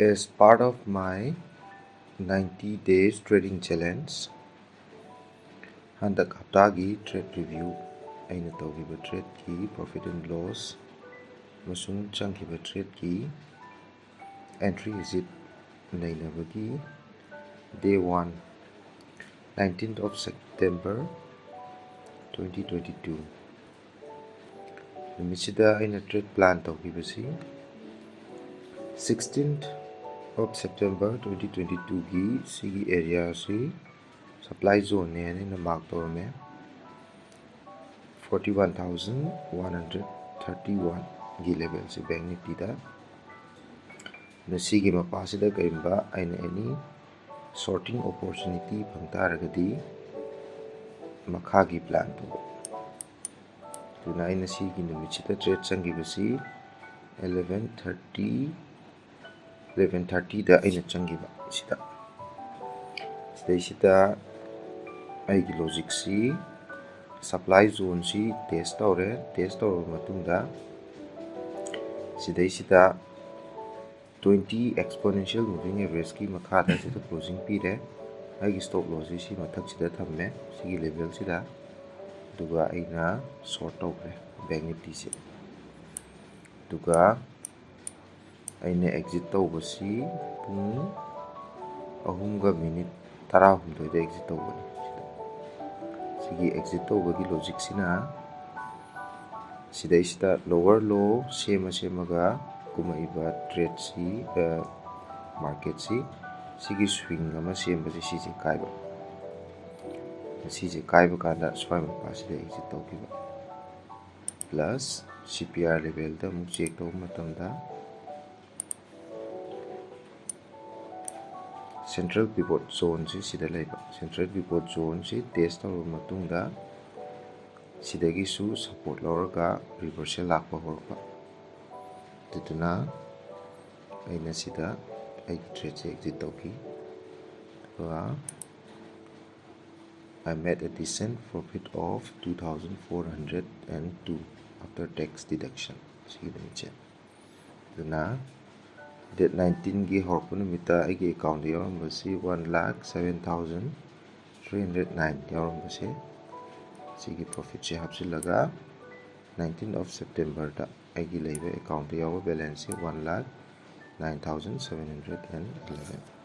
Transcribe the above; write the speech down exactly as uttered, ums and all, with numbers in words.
As part of my ninety days trading challenge, ꯍꯟꯗꯛ ꯍꯞꯇꯥꯒꯤ trade review ꯑꯩꯅ ꯇꯧꯈꯤꯕ tradeꯀꯤ profit and loss ꯑꯃꯁꯨꯡ ꯆꯪꯈꯤꯕ tradeꯀꯤ entry exit ꯅꯩꯅꯕꯒꯤ day one, nineteenth of September twenty twenty two ꯅꯨꯃꯤꯠꯁꯤꯗ ꯑꯩꯅ trade plan ꯇꯧꯈꯤꯕꯁꯤ sixteenth of September twenty twenty twoꯒꯤ ꯁꯤꯒꯤ areaꯁꯤ supply zoneꯅꯦ ꯍꯥꯏꯅ ꯑꯩꯅ mark ꯇꯧꯔꯝꯃꯦ꯫ Forty one thousand one hundred thirty oneꯒꯤ levelꯁꯤ Bank Niftyꯗ꯫ ꯑꯗꯨꯅ ꯁꯤꯒꯤ ꯃꯄꯥꯁꯤꯗ ꯀꯔꯤꯒꯨꯝꯕ ꯑꯩꯅ any shorting opportunity ꯐꯪ ꯇꯥꯔꯒꯗꯤ ꯃꯈꯥꯒꯤ plan ꯇꯧꯕ꯫ ꯑꯗꯨꯅ ꯑꯩꯅ ꯁꯤꯒꯤ ꯅꯨꯃꯤꯠꯁꯤꯗ trade ꯆꯪꯈꯤꯕꯁꯤ eleven thirty, eleven thirtyꯗ ꯑꯩꯅ ꯆꯪꯈꯤꯕ ꯁꯤꯗ꯫ ꯁꯤꯗꯩꯁꯤꯗ ꯑꯩꯒꯤ logicꯁꯤ supply zoneꯁꯤ test ꯇꯧꯔꯦ꯫ Test ꯇꯧꯔꯕ ꯃꯇꯨꯡꯗ ꯁꯤꯗꯩꯁꯤꯗ twenty exponential moving averageꯀꯤ ꯃꯈꯥꯗ ꯁꯤꯗ closing ꯄꯤꯔꯦ꯫ ꯑꯩꯒꯤ stop lossꯁꯤ ꯁꯤ ꯃꯊꯛꯁꯤꯗ ꯊꯝꯃꯦ, ꯁꯤꯒꯤ levelꯁꯤꯗ꯫ ꯑꯗꯨꯒ ꯑꯩꯅ short ꯇꯧꯈ꯭ꯔꯦ Bank Niftyꯁꯦ꯫ ꯑꯗꯨꯒ ꯑꯩꯅ exit ꯇꯧꯕꯁꯤ ꯄꯨꯡ ꯑꯍꯨꯝꯒ minute ꯇꯔꯥꯍꯨꯝꯗꯣꯏꯗ exit ꯇꯧꯕꯅꯤ꯫ ꯁꯤꯗ ꯁꯤꯒꯤ exit ꯇꯧꯕꯒꯤ logicꯁꯤꯅ ꯁꯤꯗꯩꯁꯤꯗ lower low ꯁꯦꯝꯃ ꯁꯦꯝꯃꯒ ꯀꯨꯝꯃꯛꯏꯕ tradeꯁꯤ, marketꯁꯤ, ꯁꯤꯒꯤ swing ꯑꯃ ꯁꯦꯝꯕꯁꯤ ꯁꯤꯁꯦ ꯀꯥꯏꯕ꯫ ꯁꯤꯁꯦ ꯀꯥꯏꯕ ꯀꯥꯟꯗ ꯁ꯭ꯋꯥꯏ ꯃꯄꯥꯁꯤꯗ exit ꯇꯧꯈꯤꯕ꯫ Plus C P R levelꯗ ꯑꯃꯨꯛ check ꯇꯧꯕ ꯃꯇꯝꯗ central pivot zoneꯁꯤ ꯁꯤꯗ ꯂꯩꯕ꯫ Central pivot zoneꯁꯤ test ꯇꯧꯔꯕ ꯃꯇꯨꯡꯗ ꯁꯤꯗꯒꯤꯁꯨ support ꯂꯧꯔꯒ reversal ꯂꯥꯛꯄ ꯍꯧꯔꯛꯄ꯫ ꯑꯗꯨꯗꯨꯅ ꯑꯩꯅ ꯁꯤꯗ ꯑꯩꯒꯤ tradeꯁꯦ exit ꯇꯧꯈꯤ꯫ ꯑꯗꯨꯒ I made a decent profit of two thousand four hundred and two after tax deduction ꯁꯤꯒꯤ ꯅꯨꯃꯤꯠꯁꯦ꯫ ꯑꯗꯨꯅ ꯗꯦꯠ ꯅꯥꯏꯟꯇꯤꯟꯒꯤ ꯍꯧꯔꯛꯄ ꯅꯨꯃꯤꯠꯇ ꯑꯩꯒꯤ ꯑꯦꯀꯥꯎꯟꯗ ꯌꯥꯎꯔꯝꯕꯁꯤ one lakh seven thousand three hundred nine ꯌꯥꯎꯔꯝꯕꯁꯦ, ꯁꯤꯒꯤ ꯄ꯭ꯔꯣꯐꯤꯠꯁꯦ ꯍꯥꯞꯆꯤꯜꯂꯒ ꯅꯥꯏꯟꯇꯤꯟ ꯑꯣꯐ ꯁꯦꯞꯇꯦꯝꯕꯔꯗ ꯑꯩꯒꯤ ꯂꯩꯕ ꯑꯦꯀꯥꯎꯟꯗ ꯌꯥꯎꯕ ꯕꯦꯂꯦꯟꯁꯁꯤ one lakh nine thousand seven hundred and eleven.